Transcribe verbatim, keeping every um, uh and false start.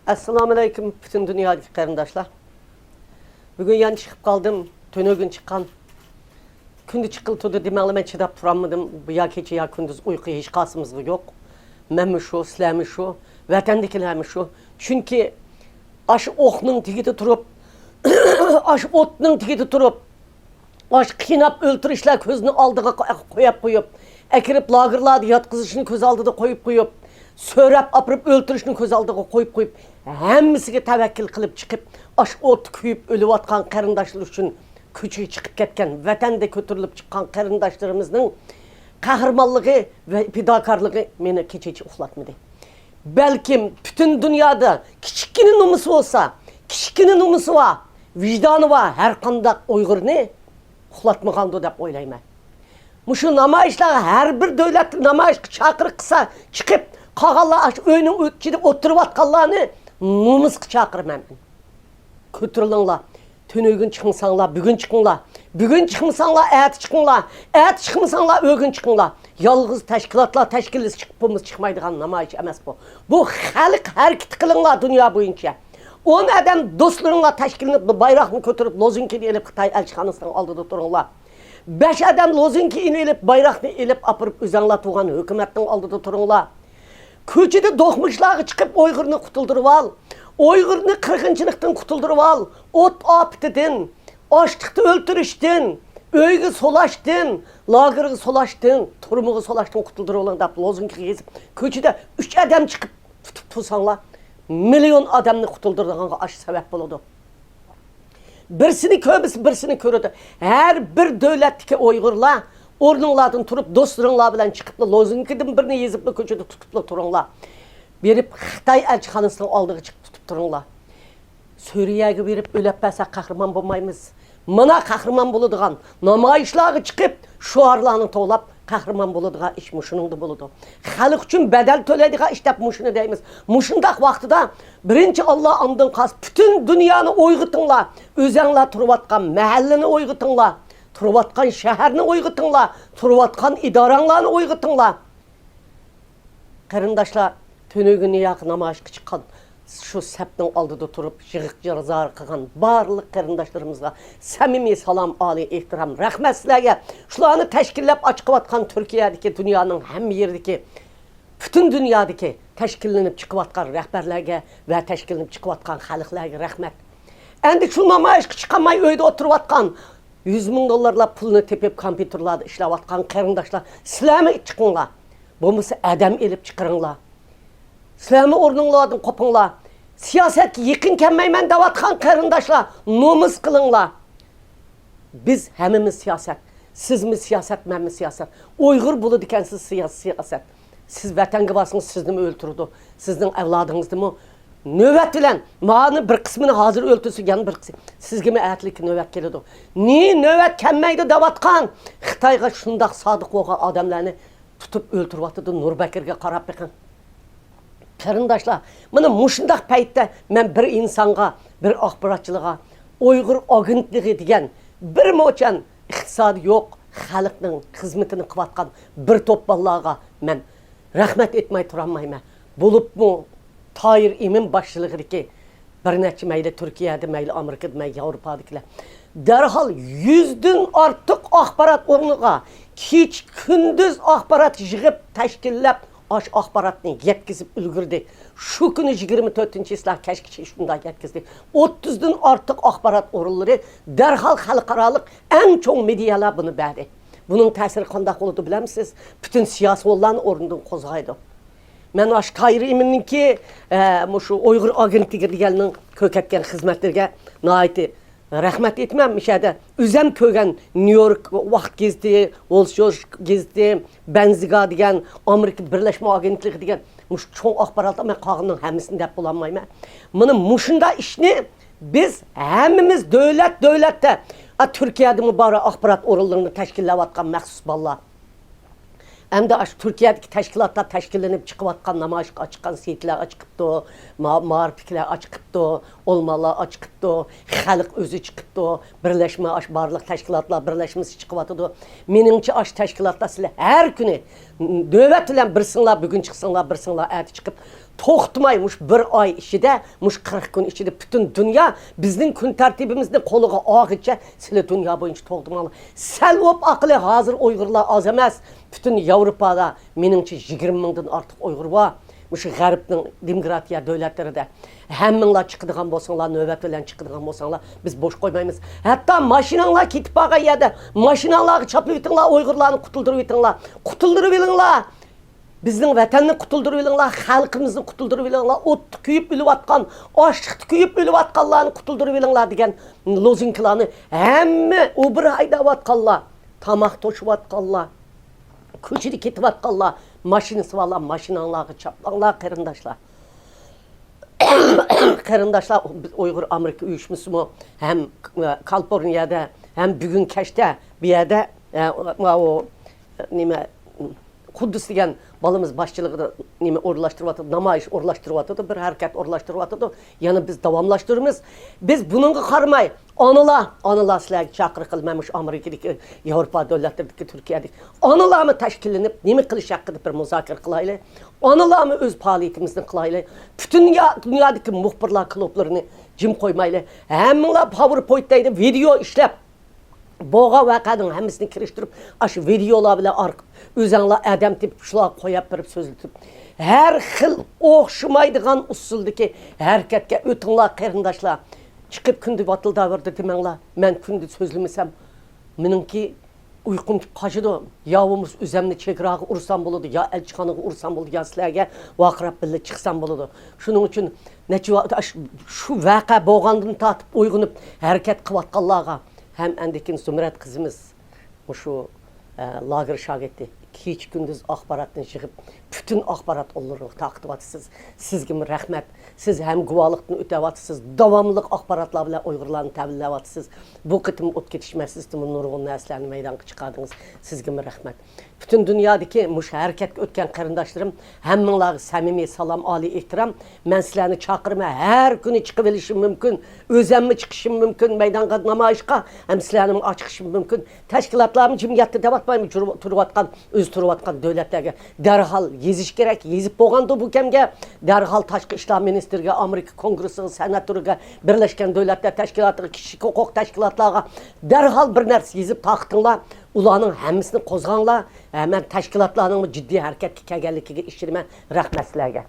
ئەسسالامۇئەلەيكۇم، پۈتۈن دۇنيادىكى قېرىنداشلار. بۈگۈن يەنە چىقىپ قالدىم. تۈنۈگۈن چىققان. كۈندە چىققىلى تۇردى دېمەڭلار، مەن چىداپ تۇرالمىدىم. يا كېچە، يا كۈندۈز ئۇيقۇ ھېچقايسىمىزغا يوق. مەنمۇ شۇ، سىلەرمۇ شۇ، ۋەتەندىكىلەرمۇ شۇ. چۈنكى ئاشۇ ئوقنىڭ تېگىدە تۇرۇپ، ئاشۇ ئوتنىڭ تېگىدە تۇرۇپ، ئاشۇ قىيناپ ئۆلتۈرۈشلەر كۆزنى ئالدىغا قويۇپ قويۇپ، ئەكىرىپ لاگېرلاردا ياتقۇزۇشنى كۆز ئالدىدا قويۇپ قويۇپ، سۆرەپ ئاپىرىپ ئۆلتۈرۈشنى كۆز ئالدىغا قويۇپ قويۇپ، ھەممىسىگە تەۋەككۈل قىلىپ چىقىپ، ئاشۇ ئوتتا كۆيۈپ ئۆلۈۋاتقان قېرىنداشلار ئۈچۈن كۆچىگە چىقىپ كەتكەن، ۋەتەندە كۆتۈرۈلۈپ چىققان قېرىنداشلىرىمىزنىڭ قەھرىمانلىقى ۋە پىداكارلىقى مېنى كېچىچە ئۇخلاتمىدى. بەلكىم پۈتۈن دۇنيادا كىچىككىنە نومۇسى بولسا، كىچىككىنە نومۇسى بار، ۋىجدانى بار ھەر قانداق ئۇيغۇرنى ئۇخلاتمىغاندۇ دەپ ئويلايمەن. مۇشۇ نامايىشلارغا ھەر بىر دۆلەتتە نامايىشقا چاقىرىق قىلسا، چىقىپ، قالغانلار ئاشۇ ئۆينىڭ ئىچىدە ئولتۇرۇۋاتقانلارنى نومۇسقا چاقىرىمەن. كۆتۈرۈلۈڭلار. تۈنۈگۈن چىقمىساڭلار، بۈگۈن چىقىڭلار. بۈگۈن چىقمىساڭلار، ئەتە چىقىڭلار. ئەتە چىقمىساڭلار، ئۆگۈن چىقىڭلار. يالغۇز تەشكىلاتلار تەشكىللىسە چىقىپ بولمىسا چىقمايدىغان نامايىش ئەمەس بۇ. بۇ خەلق ھەرىكىتى قىلىڭلار دۇنيا بويىچە. ئون ئادەم دوستلىرىڭلار تەشكىللىنىپ، بۇ بايراقنى كۆتۈرۈپ، لوزۇنكىنى ئېلىپ خىتاي ئەلچىخانىسىنىڭ ئالدىدا تۇرۇڭلار. بەش ئادەم لوزۇنكىنى ئېلىپ، بايراقنى ئېلىپ ئاپىرىپ، ئۆزەڭلار تۇغان ھۆكۈمەتنىڭ ئالدىدا تۇرۇڭلار. كۆچىدە دوقمۇشلارغا چىقىپ، ئۇيغۇرنى قۇتۇلدۇرۇۋال. ئۇيغۇرنى قىرغىنچىلىقتىن قۇتۇلدۇرۇۋال. ئوت ئاپىتىدىن، ئاچلىقتا ئۆلتۈرۈشتىن، ئۆيگە سولاشتىن، لاگېرغا سولاشتىن، تۈرمىگە سولاشتىن قۇتۇلدۇرۇۋېلىڭ دەپ لوزۇنكا يېزىپ، كۆچىدە ئۈچ ئادەم چىقىپ تۇتۇپ تۇرساڭلار، مىليون ئادەمنى قۇتۇلدۇرىدىغانغا ئاشۇ سەۋەب بولىدۇ. بىرسىنى كۆرمىسە بىرسىنى كۆرىدۇ. ھەر بىر دۆلەتتىكى ئۇيغۇرلار ئورنۇڭلاردىن تۇرۇپ، دوستلىرىڭلار بىلەن چىقىپلا، لوزۇنكىدىن بىرنى يېزىپلا كۆچىدە تۇتۇپلا تۇرۇڭلار. بېرىپ خىتاي ئەلچىخانىسىنىڭ ئالدىغا چىقىپ تۇتۇپ تۇرۇڭلار. سۈرىيەگە بېرىپ ئۆلۈپ بەرسەك قەھرىمان بولمايمىز. مانا قەھرىمان بولىدىغان، نامايىشلارغا چىقىپ، شوئارلارنى توۋلاپ، قەھرىمان بولىدىغان ئىش مۇشۇنىڭدا بولىدۇ. خەلق ئۈچۈن بەدەل تۆلەيدىغان ئىش دەپ مۇشۇنى دەيمىز. مۇشۇنداق ۋاقتىدا بىرىنچى ئاللا ئاندىن قالسا پۈتۈن دۇنيانى ئويغىتىڭلار. ئۆزەڭلار تۇرۇۋاتقان مەھەللىنى ئويغىتىڭلار. تۇرۇۋاتقان شەھەرنى ئويغىتىڭلار. تۇرۇۋاتقان ئىدارەڭلارنى ئويغىتىڭلار. قېرىنداشلار، تۈنۈگۈن نىياقى نامايىشقا چىققان، شۇ سەپنىڭ ئالدىدا تۇرۇپ يىغىق زار قىلغان بارلىق قېرىنداشلىرىمىزغا سەمىمىي سالام، ئالىي ئېھتىرام، رەھمەت سىلەرگە. شۇلارنى تەشكىللەپ ئاچىقىۋاتقان تۈركىيەدىكى، دۇنيانىڭ ھەممە يېرىدىكى، پۈتۈن دۇنيادىكى تەشكىللىنىپ چىقىۋاتقان رەھبەرلەرگە ۋە تەشكىللىنىپ چىقىۋاتقان خەلقلەرگە رەھمەت. ئەندى شۇ نامايىشقا چىقالماي ئۆيدە ئولتۇرۇۋاتقان، يۈز مىڭ دوللارلاپ پۇلنى تېپىپ، كومپيۇتېرلاردا ئىشلەۋاتقان قېرىنداشلار، سىلەرمۇ چىقىڭلار. بولمىسا ئادەم ئېلىپ چىقىرىڭلار. سىلەرمۇ ئورنۇڭلاردىن قوپۇڭلار. سىياسەتكە يېقىن كەلمەيمەن دەۋاتقان قېرىنداشلار، نومۇس قىلىڭلار. بىز ھەممىمىز سىياسەت. سىزمۇ سىياسەت، مەنمۇ سىياسەت. ئۇيغۇر بولىدىكەنسىز سىيا-، سىياسەت. سىز ۋەتەنگە بارسىڭىز، سىزنىمۇ ئۆلتۈرىدۇ. سىزنىڭ ئەۋلادىڭىزنىمۇ. نۆۋەت بىلەن، مانا بىر قىسمىنى ھازىر ئۆلتۈرسە، يەنە بىر قىسمى. سىزگىمۇ ئەتىلىككە نۆۋەت كېلىدۇ. نى نۆۋەت كەلمەيدۇ دەۋاتقان خىتايغا شۇنداق سادىق بولغان ئادەملەرنى تۇتۇپ ئۆلتۈرۈۋاتىدۇ. نۇربەكرىگە قاراپ بېقىڭ. قېرىنداشلار، مانا مۇشۇنداق پەيتتە مەن بىر ئىنسانغا، بىر ئاخباراتچىلىغا، ئۇيغۇر ئاگېنتلىقى دېگەن بىر موچەن ئىقتىسادى يوق، خەلقنىڭ خىزمىتىنى قىلىۋاتقان بىر توپ بالىلارغا مەن رەھمەت ئېيتماي تۇرالمايمەن. بولۇپمۇ تاھىر ئىمىن باشچىلىقىدىكى بىر نەچچە، مەيلى تۈركىيەدە، مەيلى ئامېرىكىدا، مەيلى ياۋروپادىكىلەر، دەرھال يۈزدىن ئارتۇق ئاخبارات ئورنىغا كېچە كۈندۈز ئاخبارات يىغىپ، تەشكىللەپ، ئاشۇ ئاخباراتنى يەتكۈزۈپ ئۈلگۈردى. شۇ كۈنى يىگىرمە تۆتىنچى چىسلا كەچكىچە شۇنداق يەتكۈزدى. ئوتتۇزدىن ئارتۇق ئاخبارات ئورۇنلىرى دەرھال خەلقئارالىق ئەڭ چوڭ مېدىيالار بۇنى بەردى. بۇنىڭ تەسىرى قانداق بولىدۇ بىلەمسىز؟ پۈتۈن سىياسىيونلارنى ئورنىدىن قوزغايدۇ. مەن ئاشۇ تاھىر ئىمىننىڭكى، ئە، مۇشۇ ئۇيغۇر ئاگېنتلىكى دېگەننىڭ كۆرسەتكەن خىزمەتلىرىگە ناھايىتى رەھمەت ئېيتىمەن. مۇشۇ يەردە ئۆزەم كۆرگەن نيۇ يورك ۋاقىت گېزىتى، ۋول سترىت گېزىتى، بەنزىگا دېگەن، ئامېرىكا بىرلەشمە ئاگېنتلىقى دېگەن مۇشۇ چوڭ ئاخباراتلار، مەن قالغىنىنىڭ ھەممىسىنى دەپ بولالمايمەن. مانا مۇشۇنداق ئىشنى بىز ھەممىمىز دۆلەت، دۆلەتتە، ئا، تۈركىيەدىمۇ بار ئاخبارات ئورۇنلىرىنى تەشكىللەۋاتقان مەخسۇس بالىلار. ئەمدى ئاشۇ تۈركىيەدىكى تەشكىلاتلار تەشكىللىنىپ چىقىۋاتقان نامايىشقا ئاچىققان سېيىتلەر ئاچىقىپتۇ، ما-، مائارىپتىكىلەر ئاچىقىپتۇ، ئولمالار ئاچىقىپتۇ، خەلق ئۆزى چىقىپتۇ، بىرلەشمە، ئاشۇ بارلىق تەشكىلاتلار بىرلەشمىسى چىقىۋاتىدۇ. مېنىڭچە ئاشۇ تەشكىلاتلار سىلەر ھەر كۈنى نۆۋەت بىلەن بىرسىڭلار بۈگۈن چىقسىڭلار، بىرسىڭلار ئەتە چىقىپ، توختىماي مۇشۇ بىر ئاي ئىچىدە، مۇشۇ قىرىق كۈن ئىچىدە پۈتۈن دۇنيا بىزنىڭ كۈن تەرتىبىمىزنى قولىغا ئالغىچە سىلى دۇنيا بويىچە توختىماڭلار. سەل بولۇپ ئاقىلى ھازىر ئۇيغۇرلار ئاز ئەمەس. پۈتۈن ياۋروپادا مېنىڭچە يىگىرمە مىڭدىن ئارتۇق ئۇيغۇر بار. مۇشۇ غەربنىڭ دېموكراتىيە دۆلەتلىرىدە. ھەممىڭلار چىقىدىغان بولساڭلار، نۆۋەت بىلەن چىقىدىغان بولساڭلار، بىز بوش قويمايمىز. ھەتتا ماشىناڭلار كېتىپ بارغان يەردە ماشىناڭلارغا چاپلىۋېتىڭلار، ئۇيغۇرلارنى قۇتۇلدۇرۇۋېتىڭلار. قۇتۇلدۇرۇۋېلىڭلار. بىزنىڭ ۋەتەننى قۇتۇلدۇرۇۋېلىڭلار، خەلقىمىزنى قۇتۇلدۇرۇۋېلىڭلار، ئوتتا كۆيۈپ ئۆلۈۋاتقان، ئاچلىقتا كۆيۈپ ئۆلۈۋاتقانلارنى قۇتۇلدۇرۇۋېلىڭلار دېگەن لوزۇنكىلارنى ھەممە ئۇبۇر ھەيدەۋاتقانلار، تاماق توشۇۋاتقانلار، كوچىدا كېتىۋاتقانلار، ماشىنىسى بارلار، ماشىناڭلارغا چاپلاڭلار، قېرىنداشلار. قېرىنداشلار، بىز ئۇيغۇر ئامېرىكا ئۇيۇشمىسىمۇ ھەم، ئە، كالىفورنىيەدە، ھەم بۈگۈن كەچتە بۇ يەردە، ئە، ئۇ، نېمە، قۇددۇس دېگەن بالىمىز باشچىلىقىدا نېمە ئورۇنلاشتۇرۇۋاتىدۇ، نامايىش ئورۇنلاشتۇرۇۋاتىدۇ، بىر ھەرىكەت ئورۇنلاشتۇرۇۋاتىدۇ. يەنە بىز داۋاملاشتۇرىمىز. بىز بۇنىڭغا قارىماي، ئانىلار، ئانىلار سىلەرگە چاقىرىق قىلىمەن، مۇشۇ ئامېرىكىدىكى، ياۋروپا دۆلەتلىرىدىكى، تۈركىيەدىكى ئانىلارمۇ تەشكىللىنىپ، نېمە قىلىش ھەققىدە بىر مۇزاكىرە قىلايلى. ئانىلارمۇ ئۆز پائالىيىتىمىزنى قىلايلى. پۈتۈن يا-، دۇنيادىكى مۇخبىرلار كۇلۇبلىرىنى جىم قويمايلى. ھەممىڭلار پاۋېرپوينت دەيدۇ، ۋىدېئو ئىشلەپ، بولغان ۋەقەنىڭ ھەممىسىنى كىرىشتۈرۈپ، ئاشۇ ۋىدېئولار بىلەن ئارقا-، ئۆزەڭلار ئادەم تېپىپ، شۇلارغا قويۇپ بېرىپ سۆزلىتىپ، ھەر خىل ئوخشىمايدىغان ئۇسۇلدىكى ھەرىكەتكە ئۆتۈڭلار، قېرىنداشلار. چىقىپ كۈندە ۋاتىلداۋېرىدۇ دېمەڭلار. مەن كۈندە سۆزلىمىسەم، مېنىڭكى ئۇيقۇم قاچىدۇ. يا بولمىسا ئۆزەمنى چېگراغا ئۇرسام بولىدۇ، يا ئەلچىخانىغا ئۇرسام بولىدۇ، يا سىلەرگە ۋارقىراپ بىللە چىقسام بولىدۇ. شۇنىڭ ئۈچۈن نەچچە ۋاقىت ئاش-، شۇ ۋەقە بولغاندىن تارتىپ ئويغىنىپ ھەرىكەت قىلىۋاتقانلارغا ھەم ئاندىن كېيىن زۇمرەت قىزىمىز مۇشۇ، ئە، لاگېر شاگىرتى كېچە-كۈندۈز ئاخباراتنى يىغىپ، پۈتۈن ئاخبارات ئورۇنلىرىغا تارقىتىۋاتىسىز. سىزگىمۇ رەھمەت. سىز ھەم گۇۋاھلىقتىن ئۆتەۋاتىسىز، داۋاملىق ئاخباراتلار بىلەن ئۇيغۇرلارنى تەمىنلەۋاتىسىز. بۇ قېتىم ئوت كېتىش مەسىلىسىدىمۇ نۇرغۇن نەرسىلەرنى مەيدانغا چىقاردىڭىز. سىزگىمۇ رەھمەت. پۈتۈن دۇنيادىكى مۇشۇ ھەرىكەتكە ئۆتكەن قېرىنداشلىرىم، ھەممىڭلارغا سەمىمىي سالام، ئالىي ئېھتىرام. مەن سىلەرنى چاقىرىمەن، ھەر كۈنى چىقىۋېلىشىم مۇمكىن، ئۆزەممۇ چىقىشىم مۇمكىن مەيدانغا، نامايىشقا، ھەم سىلەرنىمۇ چىقىشىم مۇمكىن. تەشكىلاتلارمۇ جىمىيەتتە دەۋاتمايمۇ، تۇرۇۋاتقان، ئۆزى تۇرۇۋاتقان دۆلەتلەرگە دەرھال يېزىش كېرەك. يېزىپ بولغاندۇ بۇ كەمگە دەرھال تاشقى ئىشلار مىنىستىرىگە، ئامېرىكا كونگرېسسىغا، سېناتورىغا، بىرلەشكەن دۆلەتلەر تەشكىلاتىغا، كىشىلىك ھوقۇق تەشكىلاتلارغا دەرھال بىر نەرسە يېزىپ تارقىتىڭلار. ئۇلارنىڭ ھەممىسىنى قوزغاڭلار. ھە، مەن تەشكىلاتلارنىڭمۇ جىددىي ھەرىكەتكە كەلگەنلىكىگە ئىشىنىمەن. رەھمەت سىلەرگە.